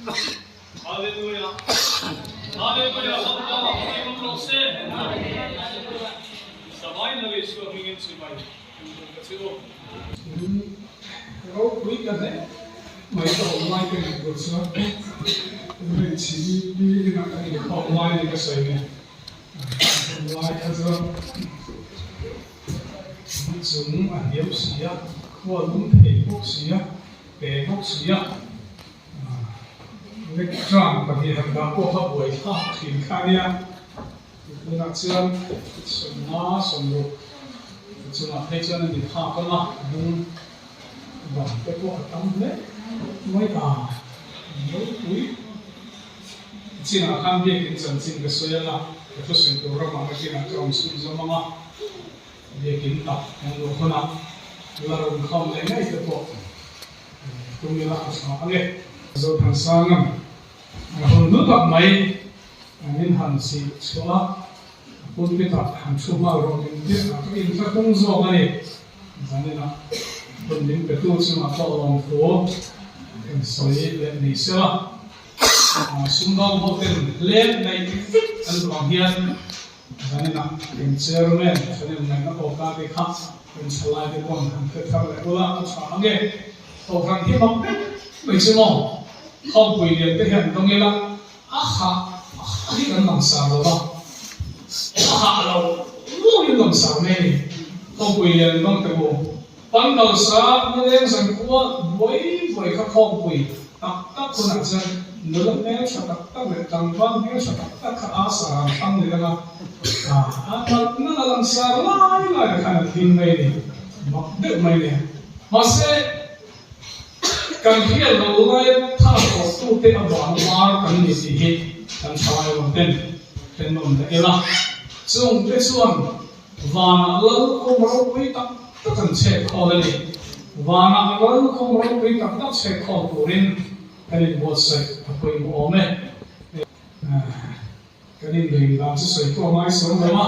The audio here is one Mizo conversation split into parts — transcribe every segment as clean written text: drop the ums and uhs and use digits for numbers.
Hallelujah Hallelujah Lalpa hming awm rawh se. Savai Lal Isua hmingin chibai kan bawk ta che u. In ropui ta hle mai ka awm lai ka ngaihtuah chuan hei chhi bi inah kan inkhawm lai ni ka sawi nge a awm lai kha chuan ni chung a hniam si a, khua lum thei bawk si a, pe bawk si a. Lectern pahnih han dah pawh kha buai thlak thin kha a nia. Tunah chuan sawmnga sawmruk chungah phei chuan a ni phak ang a, lung bang te pawh a tam hle mai a, ropui chinah khan biakin chanchin ka sawi ang a, ka thusawi tur ramah ka kinah ka rawn chhunzawm ang a, biakin tak kan luh hunah la rawn khawm leh ngei te pawh Tum ila a tha ang e. Zothansangam a hun hnu tak mai min han sih chhuah a, a pulpit ah han thu nghal rawh min tirh a, ka inthlahrung zawk a ni. Zaninah hun min pe tu chungah pawh lawmthu kan sawi leh ni sela, sumdawng ho ten hlem neih vek an duh ang hian Zaninah kan chairman thahnem ngaihna awka te kha kan thalai te pawn han hre thar leh ula a tha ang e. Kohhran hi mak vek mai chu maw? Khawmpui lian te hian dawng ila a hah a hah hi kan langsar lo va, a hah lo lo in langsar mai a ni. Khawmpui lian dawng te u, Pandal sa nileng zankhua buai buai kha khawmpui tak tak hunah chuan nula hmel tha tak tak leh tlangval hmel tha tak tak kha a sar an thlang leh ang a, a nalh nalh a langsar lai lai ah khan a thim mai a ni, mak deuh mai a ni. Mahse, kan hriat lo lai tha tawh tute avang var kan ni tih hi kan thalai lo ten hrenawm leh ila, chungte chuan Vanah lal kawng ropui tak tak an chhek khawl a ni. Vanah lal kawng ropui tak tak chhek khawl turin kan inbuatsaih a pawimawh awm e. Kan inring dan chu sawi pawh a ngai suam lo a,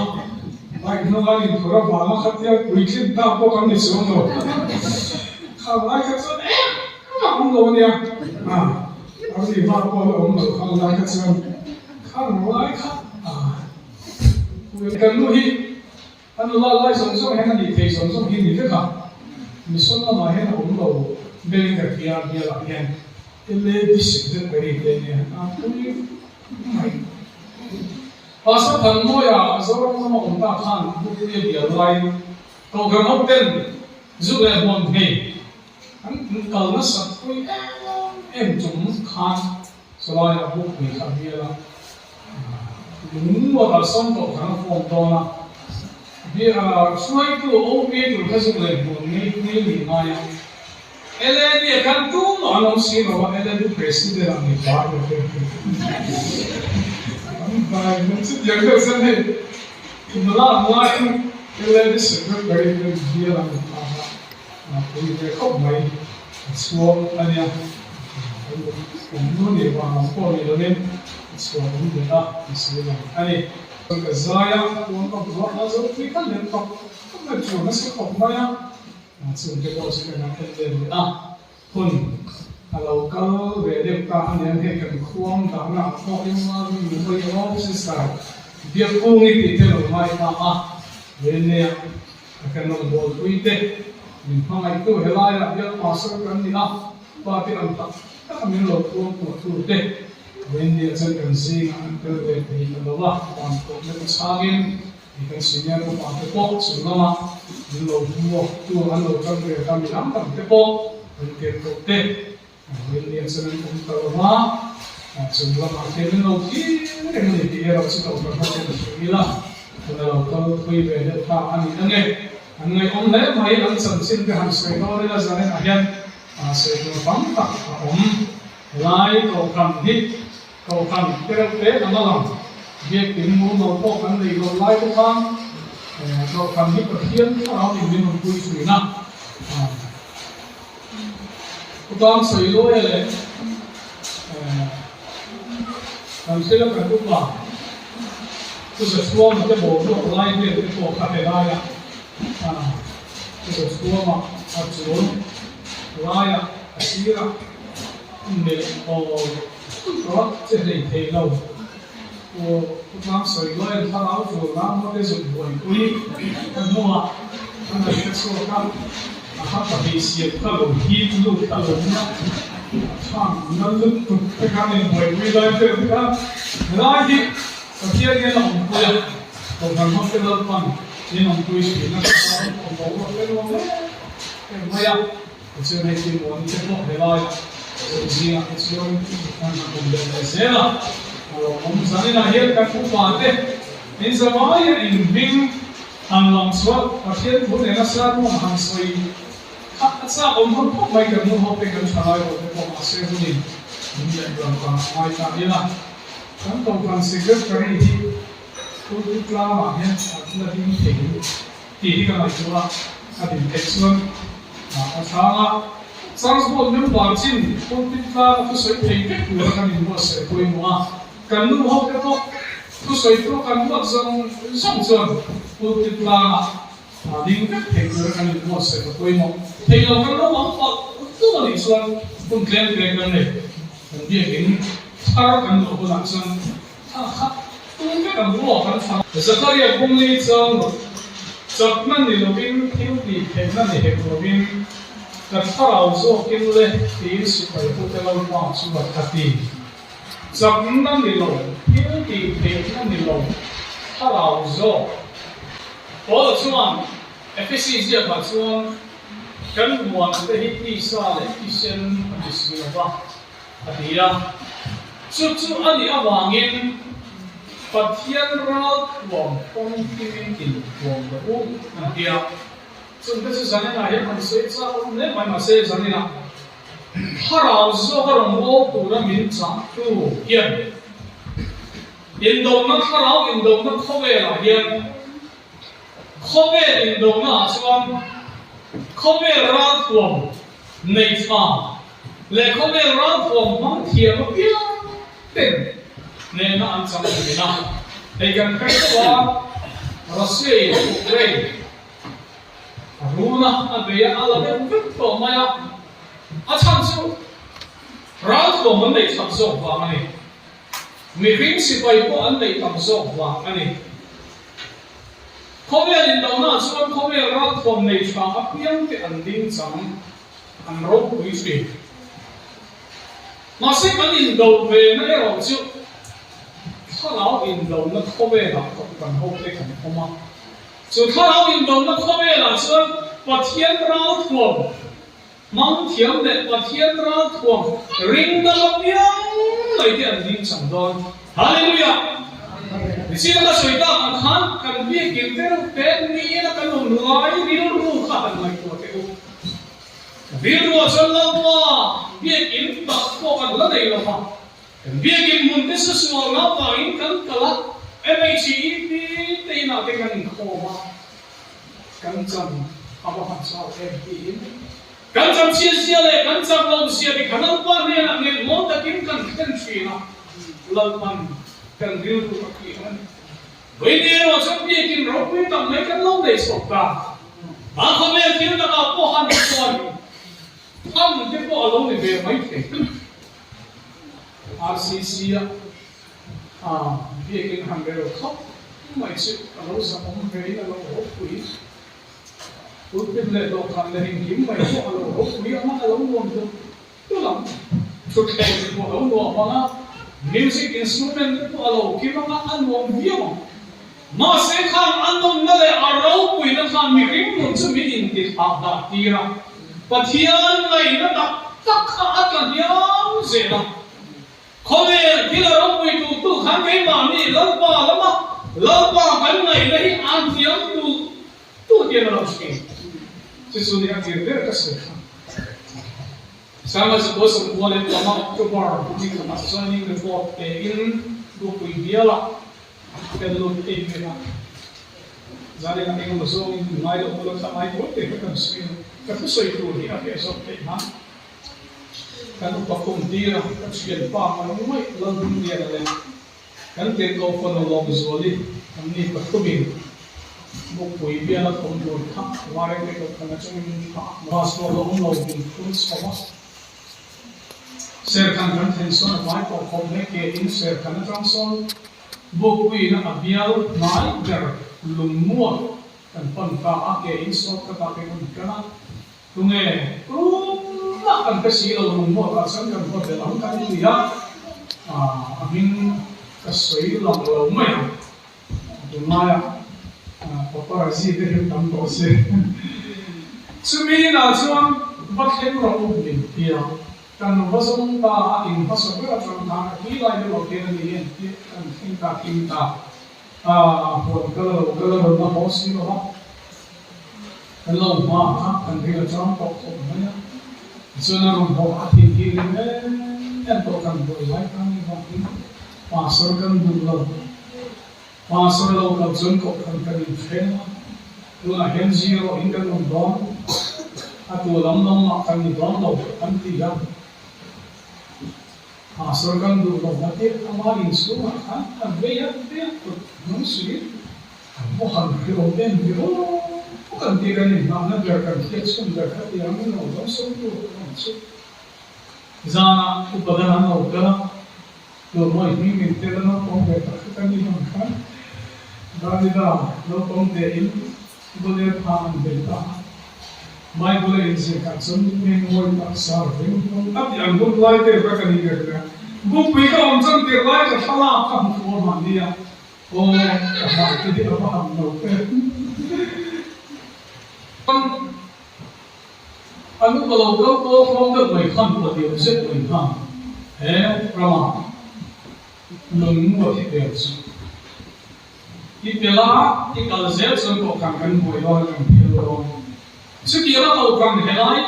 bike hnunga inphur avanga khatia puitlin ta pawh kan ni chuang lo. Khang lai kha chuan engmah awm lo a nia, a ri vak pawh a la awm lo khang lai kha chuan khang lai kha. Kan nu hi a nula lai zawng zawng hian a nih thei zawng zawng hi ni vek a, mission lamah hian a awm lo beng ka ti a, bialah hian LAD Secretary te nia a pui mai. Pastor Thanmawia Zoram lama awm ta khan Bukpuia bial laiin Kohhran ho ten zu leh hmuam hei an kal nasat pui em em chung khan Chulaiah Bukpui kha bial a, lung a sawm tawh khan a form dawn a, hruaitu OP tur kha zuk leh hmuh ngei ngei nih ngai a, LAD ah khan tumah an awm si lo a, LAD President ah ni pa emaw te an hnai mai chutiang deuh chuan hei nula laiin LAD Secretary te bial an ni ta a, pui ve khawp mai a chhuak a nia. Kan nu nih vang ang pawh ni lovin a chhuah awm leh a ti si lo a ni. Ka zai a, tuan ka hmu a, a zo pui kha lem tak tak mai chuan a si khawp mai a, chungte pawh chu kan han en let leh a, hun a lo kal ve deuh ta a niang hei kan khuang dahna ah pawh engmah ring ni hawi awm sister Biakkungi tih te lo ngai ta a, Rene-a a kan rawn bawlpui te min hmangaihtu helaiah biak pastor kan ni a. Pa te ang tak tak a min lo tuam tuah tu te Wendy a chuan kan zingah an tel ve thei ta lo a, van tawhna te chhangin i kan senior upa te pawh chung lama min lo hmuak tu an lo tan ve ta mi dang dang te pawh an tir tawh te Wendy a chuan an awm ta lo a, chung lamah khian min lo thlir reng a ni tih erawh chu kohhran ho ten hrilh ila hun a lo kal thui ve deuh ta a ni ange. An ngaihawm hle mai, an chanchin te han sawi dawn ila zaninah hian sawi tur tam tak a awm. Helai kohhran hi kohhran te reuh te ang a lang, biakin mumal pawh kan nei lo lai te khan kohhran hi Pathian thlarau in min rawn pui thin a. Utang sawi luai leh kan thil a kan upa chu Zathuama te boruak lai vel te pawh kha helaiah chu Zathuama a chul laiah a sirah melh aw. tawh a, che hlei thei lo. Aw, khawtlang sawi luai an thlarau vur na maw te zuk buaipui ka hnuah ka ngaih ka chhuak a, a ha pahnih siam ka lo hip lut a lo na a thang na lutuk te khan in buaipui lai vel te khan helai hi Pathian hian a awmpui a, Kohhran ho te Lalpan in awmpui thin a, ka tan awm boruak te nuam em em mai a. Tichuan hei thil muan te pawh helaiah chu zingah te chuan kan han awm leh leh zel a, a lawmawm zaninah hian kan upa te in zavaia inhming han lang chhuah Pathian thu nena sermon han sawi kha a chak awm hawt khawp mai kan nu ho te kan thalai ho te pawh mahse hunin min leh ram vang a ngai ta ila kan Kohhran Secretary hi Pulpit tlangah hian a la ding thei tih hi ka ngaihtuah a, a din theih chuan a chhang a. Church Board member chin pulpit tlanga thusawi thei vek tura kan inbuatsaih pawimawh a, kan nu ho te pawh thusawi pawh kan buat zawng zawng chuan pulpit tlanga ding vek thei tura kan inbuatsaih a pawimawh. Thei lo kan lo ang palh tum a nih chuan hun tlem te kan nei, kan biakin thar kan luah hunah chuan Kha kha tum vek ang aw kan thlang. Zakaria Bungli chuan chakna ni lovin thil tih theihna ni hek lovin ka thlarau zawkin le tiin sipai hute Lalpa chuan a ti. Chakna ni lo, thil tih theihna ni lo, thlarau zawk. Paula chuan Efesi ziakah chuan kan muante hi tisa leh thisen a ni si lo va. a ti a. Chu chu a nih avangin Pathian ral thuam kawng hlimin inthuam rawh u an ti a. Chungte chu zaninah hian han sawi chak awm hle mai mahse zaninah thlarau zawka rawngawl tura min chahtu hian indona thlarau indona khawvelah hian khawvel indonaah chuan khawvel ral thuam nei tha leh khawvel ralthuam hmang thiam apiang ten hnehna an chang thin a. Hei kan hre deuh a, Russia in Ukraine a run a, a bei a, a la deuh vek tawh mai a, a chhan chu ralthuam an neih that zawk vang a ni. Mihring sipai pawh an neih tam zawk vang a ni. Khawvel indona chuan khawvel ralthuam nei tha apiang te an ding chang. An ropui thin. Mahse kan indo ve na erawh chu thlarau indona khawvelah pawh kan hote kan awm a. Chu thlarau indona khawvelah chuan Pathian ralthuam hmang thiam leh Pathian ralthuam ring dam apiang mai te an ding chang dawn. Hallelujah! Nichina ka sawi tak ang khan kan biakin te reuh te niin a kan awm lai rilru kha han ngaihtuah teh u. Rilruah chuan Lalpa biakinn tak pawh kan la nei lo va, kan biakinn hmun te susual naupangin kan kal a, MHEP te inah te kan inkhawm a, kan chan a va han chau em tiin kan chan chhia zia leh kan chak lo zia te kha Lalpa hnenah ngenmawl takin kan thlen thin a, Lalpan kan rilru a kiang a ni. Vawiin erawh chuan biakin ropui tak mai kan lo nei chhuak ta. A khawvel thil dangah pawh han sawi tham te pawh a lo ni ve mai thei. RCC a biakin han rel khawp mai chu a lo zahawm ve in a lo ropui. Pulpit leh dawhkan leh engkim mai pawh a lo ropui ang a, a lo nuam hlum hlum ang. Thutthleng te pawh a lo nuam ang a, music instrument te pawh a lo kim ang a, a nuam viau ang. Mahse khan a nunna leh a ropuina khan mihring nun chu min intithah dah tir a, Pathian ngaihna tak tak kha a tla hniam zel a. Khawvel thil a ropui tu tu khan keimahni Lalpa lama Lalpa kan ngaihna hi a hniam tu tu hian a lo hre. Chu chu ni a tir ber ka sawi kha. Sanga Zakua Sangkua leh Lama October ni khatah chuanin report pein Bukpui bialah Kan lut em em a, zanin a engemaw zawngin min ngai loh bula ka ngai tawi te kha kan sawi a, ka thusawi tur hi a fiah zawk theih nan kan upa kum tir a, ka thianpa ngai ngaih Lalhmingdiana leh kan tirhkoh fanu Lawmzuali an ni pathumin Bukpui biala thawm tur kha Vairengte kohhran atangin min thlah a, bus pawh la awm lo min phur chho a. Serkhan kan thlen sawn a hmai tawh khawp mai ke in Serkhan atang sawn Bukpuiin a bial hnai ber lungmuak kan pan ta a, ke in sawt ka ta te kan kal a, tunge tumah kan pe si lo lungmuak ah chuan kan va belh ang kan ti a, a hming ka sawi lang lo mai ang. Tunlaiah paparazzi te hian tam tawh se. Chumi inah chuan va thleng rawh u min ti a, kan va zawng ta a, in hmasa ber atang khan a tui lai deuh ah khian a ni en tih kan thleng ta tling ta. Huan kal a lo kal a rawn la haw si lo va, kan lo hma a, kan ring atang tawh khawp mai a. Tichuan a rawn haw a thin hi rim em em tawh kan buai lai khan ni vangin Pastor kan duh lo. Pastor lo kal chuan kohhran kan inthleng a, tunah hian zero in kan awm dawn, a tu lam lam mah kan ni dawn lo an ti a. Pastor kan duh lo na tih ama inchhungah khan a vei a vei a kut hnung suih an va han hrilh em ve aw kan tih kan inhnahna ber kan hriat chhun ber kha tiang in lo dawng sawmtu kan awm chu. Zanah upa dang an lo kal a. Tuamawi hming min tel a naupang ve tak kha ka ni hman khan Davida naupang te in Goliath kha an bei ta a, Bible a inziak ah chuan hming mawi tak sar veng hlawm a tih ang hun lai vel kha ka ni ber nia. Bukpui ka awm chuan tirh lai ka thlalak ka hmu fuh a mahni a, aw ka hmai te hi a va han lo em. An upa lo kal pawh hlawm deuh mai khan pahniam zet mai khan he rama lungmuat hi vel chu i pel a, i kal zel chuan kohhran kan buai dawn a kan phel dawn. Chutianga kohhran helai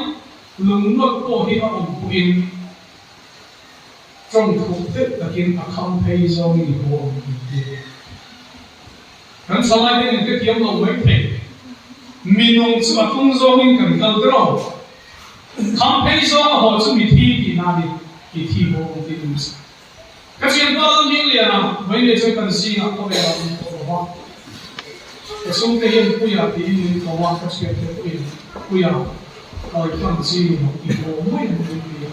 lungmuat pawh hi a awm pawhin tawng thuk deuh takin a kham phei zawngin i haw ang tih te. Kan thalai te nen ka thiam lo mai thei. Minung chu a tung zawngin kan kal ber aw. Kham phei zawng a haw chu mi thi tih na ni, i thi haw ang tih tum sa. Ka thianpa Lalhminglian a, mai nei chuan kan zingah khawvel ah min tawh lo va. Ka chhungte hian Puia tiin min ko a, ka thiante pawhin Puia kal tlang chi ni lo i haw mai ang min ti a.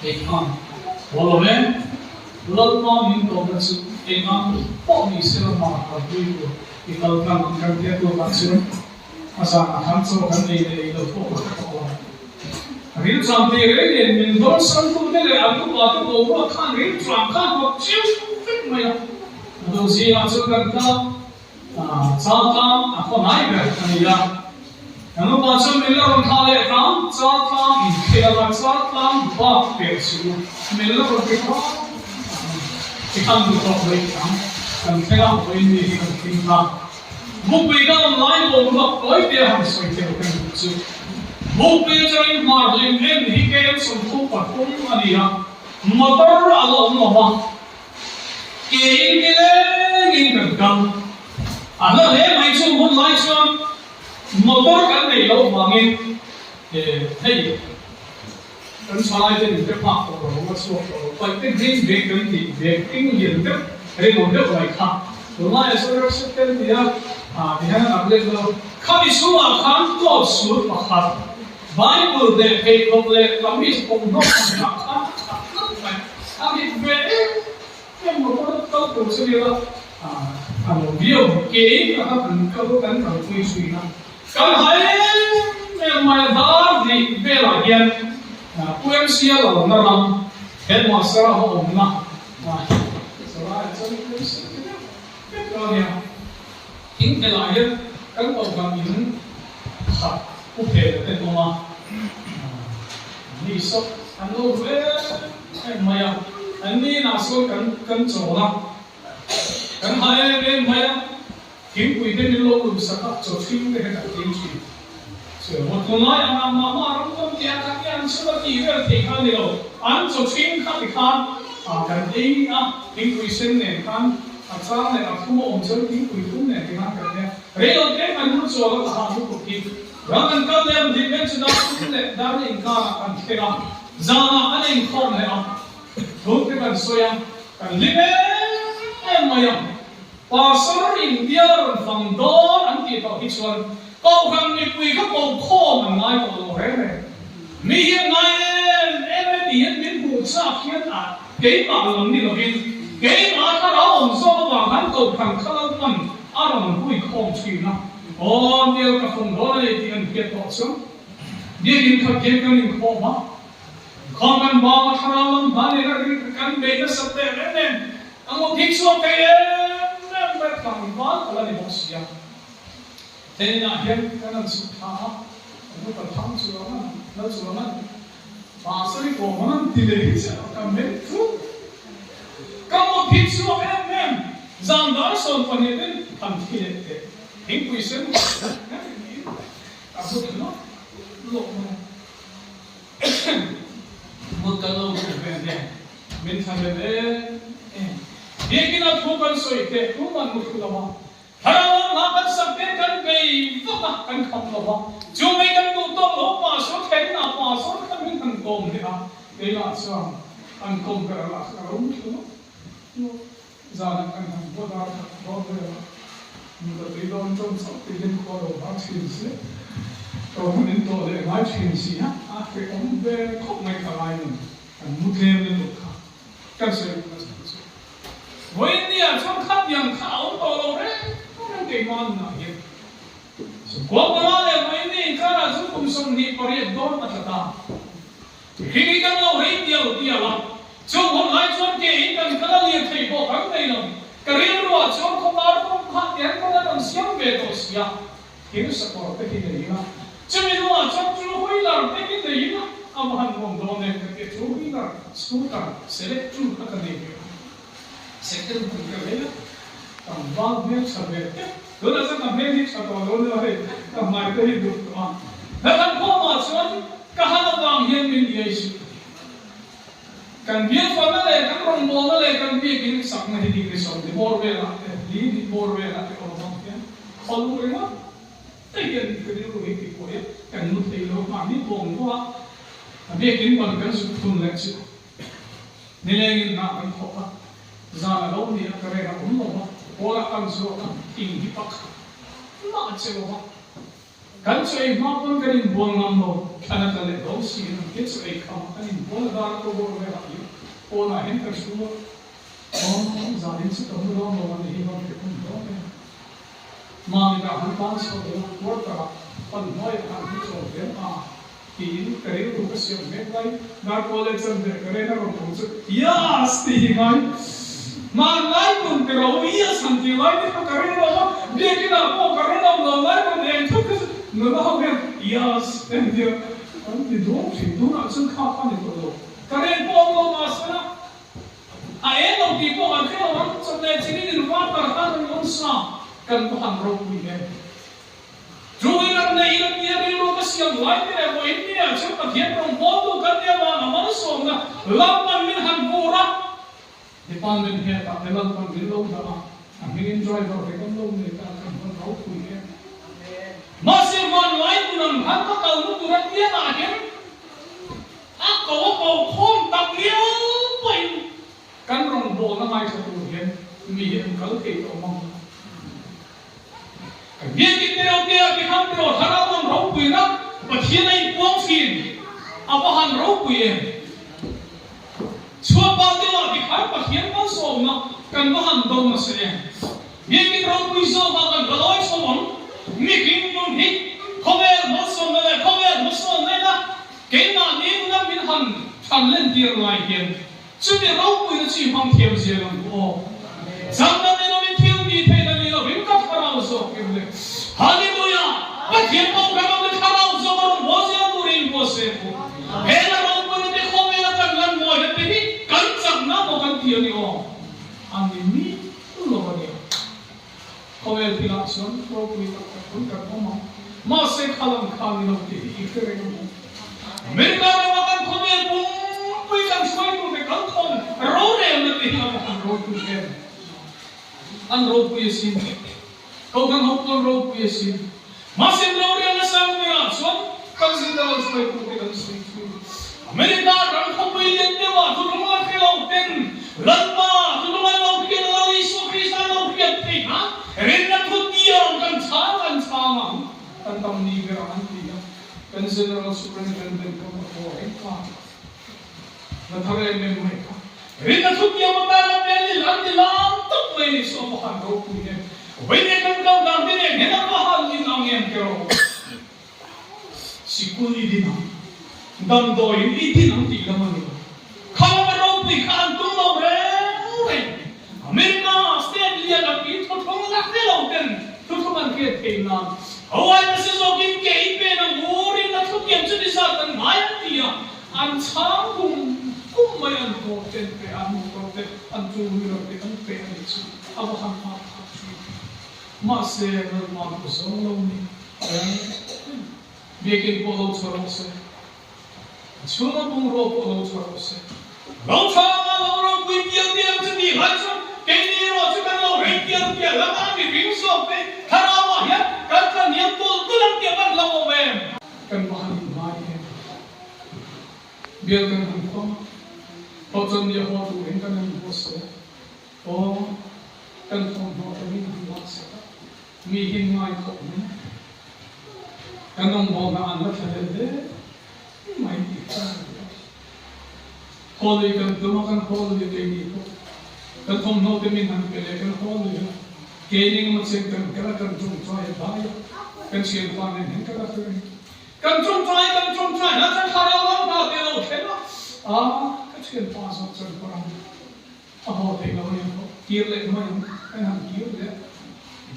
Hei khan haw lo e, Lalpa min tawhna chu engang pawh ni se la hma kalpui tur i kal tlang ang kan tia tur lah chuan a zanah khan chaw kan ei leh ei lo pawh ka hre tawh lo. Rilṭam tih reng nen min dawnsangtute leh an upate boruak khan rilṭam khan kawp chiang vek mai a, a do zingah chuan kan kal a. Chaltlang a khaw hnai ber a ni a, kan upa chuan min la rawn thlah leh hram, Chaltlang inkhel a, Chaltlang bak per suh u, min la rawn ti hram a ni. Tikhan duh tawk mai tih ang, kan thleng a, vawiin mi hi kan thing ta. Bukpui ka awm lai boruak tawi te a han sawi tel kan duh chu. Bukpui atangin hmar hlim em hi KM 33 a ni a, motor a la awm lo a, Ke in ni lengin kan kal. A hla hle mai chu hun lai chuan motor kan neih loh vangin hei kan thalai te min pe phak tawh lo ang a chhuak tawh lo. Paih te green bag kan tih bag king lian deuh rinawm deuh mai kha tunlaiah chuan rucksack te an ti a, tihian an up let lo. Khami chhungah khan coat suit pakhat Bible leh pheikhawk leh kamis thawmhnaw pakhat khan a khat tlat mai. A mit ve em em motor kal tur chu nila a lo viau kei ka kha kan kal kan kalpui thin a, kan ha em em mai a dar hnih velah hian Pu MC a lo na ram headmaster a awmna salaiah chuan Pu MC ti deuh vek lo a nia. Thing te lah hian kan kohhran in khat pu phel te an awm a, mi sawk an lo ru em em mai a, an ni inah sawn kan kan chawl a, kan ha em em mai a, thingpui te min lo lum sak a, chaw thing te kha kan ei thin. Chuan tunlai anga mah mah ram tam tih ah khan i an chhun a tih vel theih kha a ni lo, an chaw thing kha ti khan kan ei a, thingpui sen nen khan a chang leh a thum a awm chuan thingpui thum nen ti khan kan ei a, rei lo te kan hun chuan a ka hah lutuk hi ram kan kal leh a hlim em chu dar thum leh dar na inkarah kan thleng a, zanah kan inkhawm leh a, thum te kan sawi a, kan hlim em em mai a. Pastor in bial a rawn fang dawn an tih tawh hi chuan Kohhran mipui kha ko khawm an ngai tawh lo reng reng. Mi hian ngai em em e ti hian bial. chak hian a keimah lam ni lovin keimah thlarau awm zawk avang khan kohhran kha Lalpan a rawn hui khawm thin a, aw mial ka fawng dawn a ni tih an hriat tawh chuan biakin khat hian kan inkhawm a, inkhawm kan bang a thlarau lam hna nena kan beih nasat teh reng nen a ngawt hi chhuak thei em em mai tlangval ka la ni bawk si a. Hnenah hian kan han chhuk thla a, kan upa thang chu ang an, lal chu ang an, mahse i kawm ang an ti leh hi chiah ka men thut. Ka mut hi chhuak em em, zan dar 12 ten han thi leh teh, thingpui sen tiin ka mut lawk lawk mai a. Mut kan lo duh ve nen min thlahlel em em. Biakina thu kan sawi teh tuman mu thlu lo a, Thlarau lam hna kan sak te kan bei vak a, kan kham lo va. Chu mai kan duh tawk lo, pastor thenna pastor kha min han kawm leh a, keimah chuan an kawm ber lah kha ka lo mu thlu lo. Zanah kan han buat a, ka dawn vel a, mut a tui dawn chawm chauh tih hian khua lo var thin si a, to hun in tawh leh ngai thin si a, a hrehawm ve khawp mai kha lai nun kan mu tlem lutuk kha kan sawi duh nasa chu. Vawiinnia chuan khatiang kha a awm tawh lo reng reng keimah nunah hian. Sawmkua panga leh vawiinni inkarah chu kum 28 dawn a tla ta. Hring hi kan lo rei tial tial a, chung hun lai chuan ke in kan kal a lir thei pawh kan nei lo. Ka rilruah chuan khawvar pawm kha tiang pawn an rawn siam ve tawh sia, thir sakawr te hi nei ila, chumi hnuah chuan two wheeler te hi nei ila a va han nuam dawn em ka ti a, two wheeler scooter select two kha ka nei ve a, second hun ka lei a, tlangval hmel tha ve tep, tunah chuan ka hmel hi tha tawh lo nia hei ka hmai te hi duh tawh a, hna kan khawmah chuan ka han avang hian min iai suh ka ti. Kan bialfalna leh kan rawngbawlna leh kan biakin sakna hi degree 40 bawr velah te, li hnih bawr velah te awm ang hian khawl ringawt te hian ka rilru hi ti kuai a, kan mu thei lo hma ni bawng bawk a, a biakin ban kan zuk thun leh chu nilengin hna kan thawk a, zan a lo ni a, ka reng a awm lo va, pawnah kan chhuak a, thing hi pakhat mah a che lo va. Kan chu ei hma pawn kan inbual ngam lo, thlan a tla leh dawn si in ang te chu ei kham a kan inbual a dar ko bawr velah hi pawnah hian ka hru a, aw zan in chu ka hmu dawn lo a ni hi rawn ti khum dawn e. Mami dah han tan chho ila quarter ah pan hnuaiah khan hmu chawl ve a tiin ka rilru ka siam mek lai dar kawl leh chan ve ka ren a rawn awm chu Yas! Tih hi ngai hmanlai nun ti ro Yas han tih lai te kha ka ring lo a, biakinah pawh ka ring awm lo lai rawn eng thut kha chu nula ho hian Yas! Engtia an ti duang thin tunah chuan kha kha a ni tawh lo ka ren pawh awm lo mahsela a eng lo tih pawh kan hre lo ang chawpleh chin in invar tar khan rawn awm sa kan va han ropui em. Two-wheeler nei ila tia rilru ka siam lai te leh vawiin ni ah chuan Pathian rawngbawltu kan nia vang a malsawmna Lalpan min han vur a, Department head ah te Lalpan min lo dah a, a hmingin driver te kan lo nei ta kan hman ropui em. Mahse vanlai nun ang khan ka kalna tur a tiangah hian a ko a ko khawm tak liau pawhin kan rawngbawlna ngaithla tur hian mi hi an kal thei tawh mang lo. Kan biakin te reuh te a ti ham rawh thlarau lam ropuina Pathian a inpuang thin a va han ropui em. Chhuat pal deuh ah ti khan Pathian malsawmna kan va han dawng nasa em. Biakin ropui zawk ah kan va lawi chho ang. Mihring nun hi khawvel malsawmna leh khawvel hmasawnna ina keimahni nuna min han than lentir lai hian Chumi ropuina chu i hmang thiam zel ang ku aw. Changna ni lovin thil ti theihna ni lovin ka thlarau zawk em le. Hallelujah! Pathian pawh kan awm le thlarau zawk a rawn haw zel turin haw se ku. He la ropuina te khawvela kan lan mawina te hi kan chakna maw kan ti a ni aw. A ni miah lo a nia. Khawvel thilah chuan ropui tak tak pawn kan awm ang. Mahse khalam kha ni lo tih hi i hre reng ang u. America rama kan khawvel pumpui kan hruaitute kal khawm rorelna te hi a va han ropui em? An ropui asin. Kohhran ho pawn ropui asin. Mahse rorelna sang berah chuan kan zirna lo hruaitute kan sawi thin. America ram khawpui lian deuhah thuthlung la hre lo ten Lalpa thuthlung an lo hriat a, Lal Isua Krista an lo hriat theih kha rinna thu tiang kan chhang kan chhang ang kan tam ni berah an ti a. Kan General Superintendent kan va haw reng ta. Na thar em em mai kha. Rinna thu piang atan a pen i lan ni lam tak mai ni chu a va han ropui em. Vawiin kan kal dan te nen hian a va han in ang em ke rawh. Sikul i din ang, damdawiin i din ang tih lam a ni lo. Kha lama ropui kha an tum lo reng reng. America state lian a pi thuthlung la hre lo ten thuthlung an hriat theih nan Hawaii nasa zawkin ke i pen ang u rinna thutiam chu ni zat an ngai an ti a, an chhang kum kum mai an hlawh ten pe an motor te an two wheeler te an pe a nih chu a va han hak thak thin. Mahse Lalpa duh zawng lo ni. Biakin pawh lo chhuah rawh se, a chhunga bungrua pawh lo chhuah rawh se. Lo chhanga lo ropui pial pial ang chu tih lai chuan keini erawh chu kan lo rei pial pial ang a, mihring zawk te thlarauah hian kan tla hniam tulh tulh ang tih a van hlauhawm em? Kan va han inhmai em? Bial kan han khawm a, thawhchawm ni a haw turin kan han inbuatsaih a, aw kan thawmhnaw te min han laksak a, Mi hi ngai khawp mai. Kan rawngbawlna an la thla leh hle mai tih kha a ni a. Haw lui kan tum a, kan haw lui keini pawh kan thawmhnaw te min han pe leh kan haw lui a, keini engemaw chen kan kal a, kan tawngtai a dai a, kan thianpa nen hian ka la hre reng. Kan tawngtai kan tawngtai na chuan thlarau lam hna te a lo thleng a, a ka thianpa zawk chuan ka ram A haw theih lo ania pawh kir leh mai ang, kan han kir leh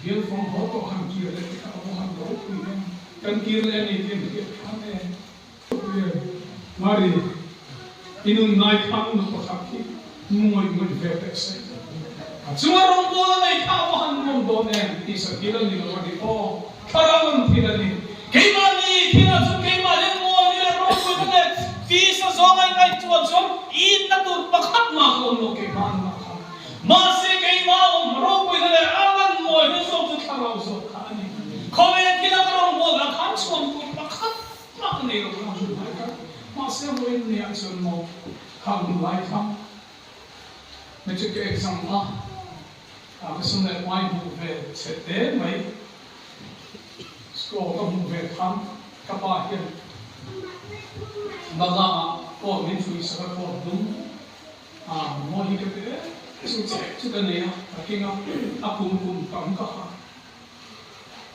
bial fang haw tawh han kir leh te kha a va han ropui em, kan kir leh a ni tih an hriat khan e. Mari, i nun ngai khan nu pakhat hi mu ngawih ngawih ve teh se. A chunga rawngbâwl a nei kha a va han nuam dawn em tih sa thil a ni lo a ni aw, thlarau an thil a ni. Keimahni thil ah chuan keimah leh mawi leh ropui leh tisa zawng a ingaihtuah chuan inna tur pakhat mah ka awm lo keimah an mah kha. Mahse keimah awm ropuina leh a lan mawina zawk chu thlarau zawk kha a ni. Khawvel thila ka rawngbawlah khan chhuan tur pakhat mah ka nei lo kha hun lai kha. Mahse vawiin nia chuan maw kha hun lai kha matric ka exam a, ka sum leh hmai hmuh ve chhe te mai. Score ka hmuh ve khan ka pa hian Bala ah coat min fuih sak a coat dum a mawi hi ka ti em chu che chu ka nei a ka keng a a kum kum tam ka ha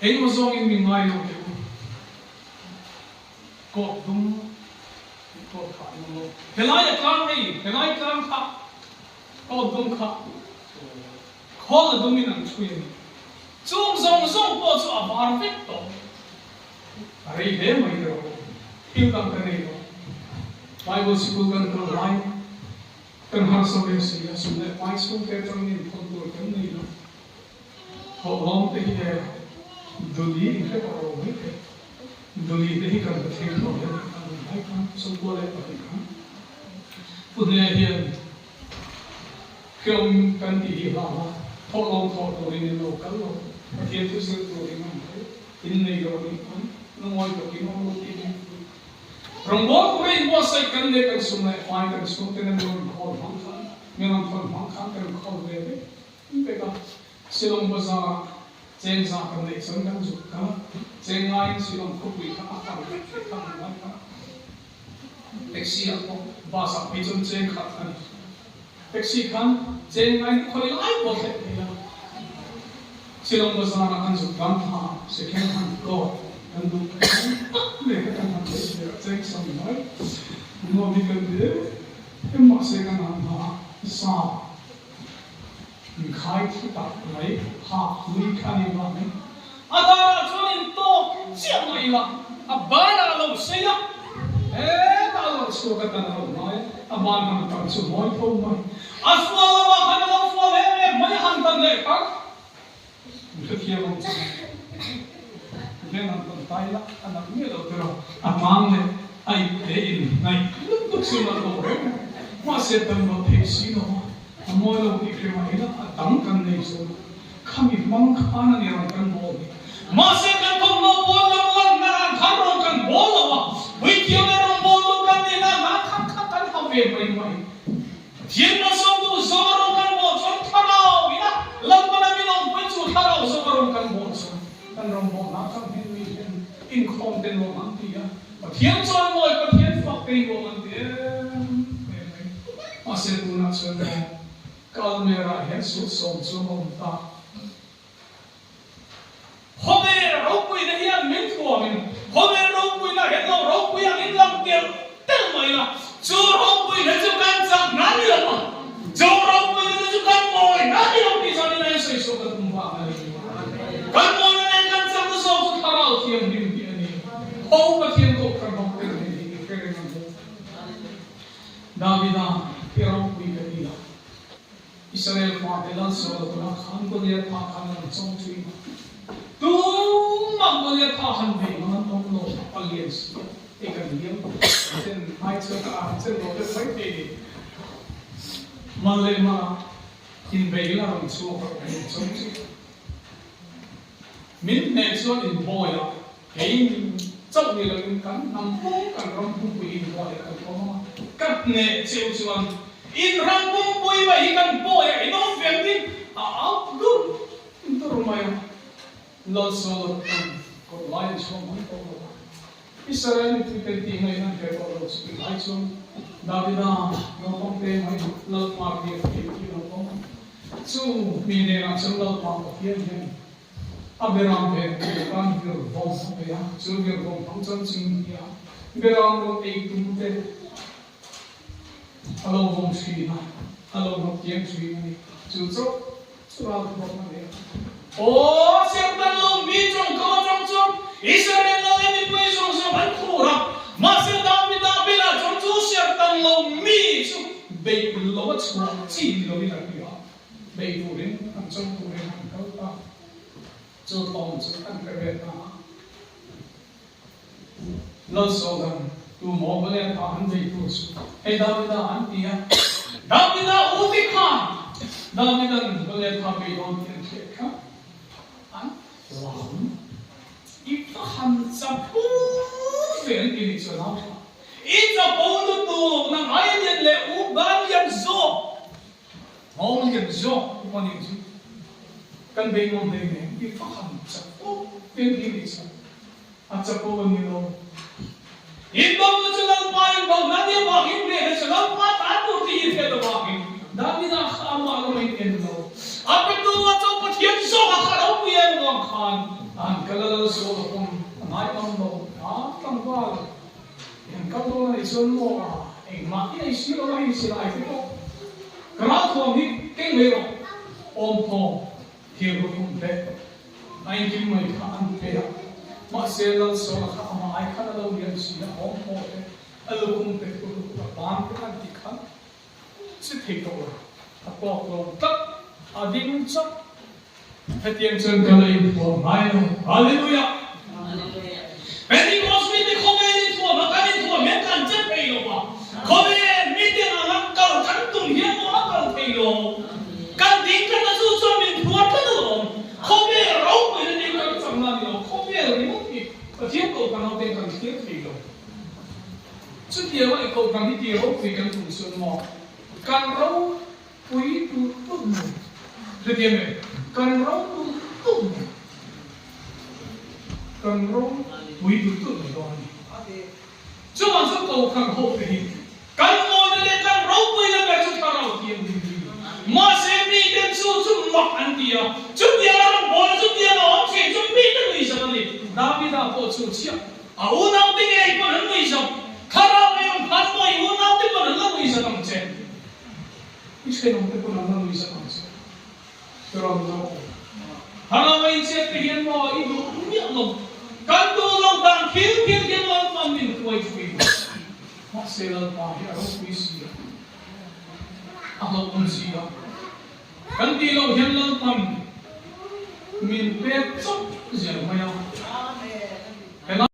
engemaw zawngin min ngai lo teh u coat dum coat kha an awm lo helai a tlang hei helai tlang kha coat dum kha Khawl a dumin an chhui a ni. Chung zawng zawng pawh chu a var vek tawh. A rei hle mai rawh u. Thil dang ka nei lo. Bible sikul kan kal lai kan harsa ve si a, sum leh pai chhungte atangin inthawn tur kan nei lo. Thawhlawm te hi e Duli inhre tawh lo mai thei. Duli te hi kan la thleng tawh hle tih kha a ni lai khan 92 khan Pu Hne hian Hreawm kan tih hi hlau a, thawhlawm thawh turin in lo kal lo, Pathian thu zir turin an kal, in nei lo nih pawn lungawi takin awm lo tih min pui. Rawngbâwl tura inbuatsaih kan leh kan sum leh fai kan chhungten an rawn khawl hmang khan, min rawn thawn hmang khan kan khawl ve vek vek a. Shillong bazar-ah cheng za kan neih chuan kan zuk kal a, cheng ngaiin Shillong khawpui kha a far vek vek kha an ngai kha. Taxi ah pawh bus ah phei chuan cheng khat a ni. Taxi khan cheng ngai khawi lai pawh thleh thei a. Shillong bazar ah kan zuk tlang thla a, second hand coat kan duh tak mai kha kan han lei ve a, cheng sam mai nuam hi kan ti em em mahse kan han ha a, sap inkhai thu tak mai hak hlui kha a ni vangin a darah chuan in tawk chiah mai ila a banah a lo sei a, hetah a lo chhuak a tan a lo hnai a, a ban han tan chu mawi tho mai, a fual lamah khan a lo fual em em mai a han tan leh khan in hrethiam ang chu hian han tan ta ila a nalh miah lo tiraw, a tang leh a ip te in hnaih lutuk chu nalh lo reng mahse tan lo thei si lo a. A mawi lo tih hre mai ila, a dang kan nei zawk. Khami hmang khan a ni rawn kan bawl hi. Mahse kan thawmhnaw pawn lam lanna ah khan rawn kan bawl lo a, puithiam leh rawngbawltu kan nih na hna khat kha kan ha ve mai mai. Pathian malsawmtu zawng a rawn kan bawl chuan thlarau ina Lalpana min awmpui chu thlarau zawng a rawn kan bawl chuan kan rawngbawlna kan hming mi hian inkhawm te nuam an ti a, Pathian chuan mawi Pathian fak te nuam an ti em em mai. Mahse tunah chuan maw ka almera ah hian suit sawm chu a awm ta. Khawvel ropuina hian min thuamin khawvel ropuina hian lo ropui angin lang telh telh mai la, chu ropuina chu kan chak hna ni lo a, chu ropuina te chu kan mawi hna ni lo tih chuan in a insawi chhuah ka tum vang a ni. Kan mawina nen kan chakna zawk chu Thlarau Thianghlim hi a ni. Ho Pathian Kohhran ho te nen hi i hre reng ang u. Davida hi ropui ka ti a. Israel fate lal sual a tuna khan Goliath tha khan an chawng thin a. Tumah Goliath tha han bei ngam an awm lo, a palian si a, hei kan liam chen ai chuan ka an chen lo deuh mai thei ni. Mal leh mala inbei la rawn chhuak rawh kan inchawng thin a. Min hneh chuan inbawi a, kei chauh ni loin kan hnam pum kan ram pumpui inbawi a kan awm a, ka hneh cheu chuan in ram pumpui mai hi kan bawi a, in awm ve ang tin a au dur dur mai a, Lalsawla chuan kawt lai an chhuak mai tawh lo a, Israel mipuite tih ngaihna an hre tawh lo chu tih lai chuan Davida naupang te mai Lalpa biak thei tih lo awm a. Chu mi hnenah chuan Lalpa Pathian hian a beram ve tur tan vir vawm a pe a, chu vir vawm hmang chuan ching hi a beram rawn ei tum te a lo vawm thin a, a lo hnawt kiang thin a ni. Chu chauh chu ral thuam a ni a. Aw, Serhtan lo mi tawngkam atang chuan Israel lo leh mipui zawng zawng an khur a, mahse Davida bulah chuan chu Serhtan lo mi chu beih lo a chhuah chi ni loin a hria. Beih turin an cho turin an kal ta. Chu thawm chu an hre ve ta a. Lalsawlan tu maw Goliath kha an bei tur chu hei Davida an ti a. Davida u te khan Davidan Goliath kha bei dawn tih an hriat kha an lam i va han chapo ve an ti nih chuan au tha. I chapo lutuk nang ai lian leh u ban lian zawk Nghawng lian zawk upa nih chu kan bei ngawm hlei nen i faham chapo ten hi nih chuan a chapo a ni lo. In bo na chu Lalpa in bo na nia vangin hneh na chu Lalpa tan tur tih hi hriat avangin Davida kha amah lam a in en lo. A petu a cho Pathian zawk a kha ropui em vang khan a han kal a lal sual a pawm a ngai ngam lo. A tlangval I han kal dawn a nih chuan maw a engmah i nei si lo a hei silai te pawh ka ralthuam hi keng mai rawh awmthaw thir lukhum te a inkim mai kha an pe a mahse Lalsawla kha amah ai khan a lo lian si a awmthaw te a lukhum te thu lutuk a ban te an ti khan si thei tawh lo a tawk lo tlat a ding chauh Hetiang chuan ka la inthuam ngai lo. Hallelujah! Pentecost mite khawvel inthuam a kan inthuam hian kan che thei lo va, khawvel mite anga kal kan tum hian maw a kal thei lo. Kan ding tlat a chu chuan min phuar tlat alawm. Khawvel ropuina ni kan chakna a ni lo, khawvel ringawt hi Pathian kohhran ho ten kan thlir thei lo. Chutianga i kohhran hi ti ropui kan tum chuan maw kan ro Pui tulh tulh mai. Hetiang e, kan ro tulh tulh mai. Kan ro pui tulh tulh mai dawn a ni. Chuvang chuan Kohhran ho te hi kan mawina leh kan ropuina ber chu Thlarau Thianghlim hi a ni. Mahse miten chu chu mak an ti a, chutiang a rawn bawl a, chutiang a awm thin chu mite nuihzam a ni. Davida pawh chu chiah a unaute ngei pawn an nuihzam. Thlarau ei rawn phan mawi unaute pawn an la nuihzam ang che. I thenawmte pawn an la nui zak ang che. Ka rawn zawk lo. Thlarau a inchhiat te hian maw i duh miah lo. Kan duh lo dan thil thil hian Lalpa'n min hruai thin. Mahse Lalpa hi a ropui si a, a hlauhawm si a. Kan tih loh hian Lalpa'n min pek chawp zel mai a. Helai.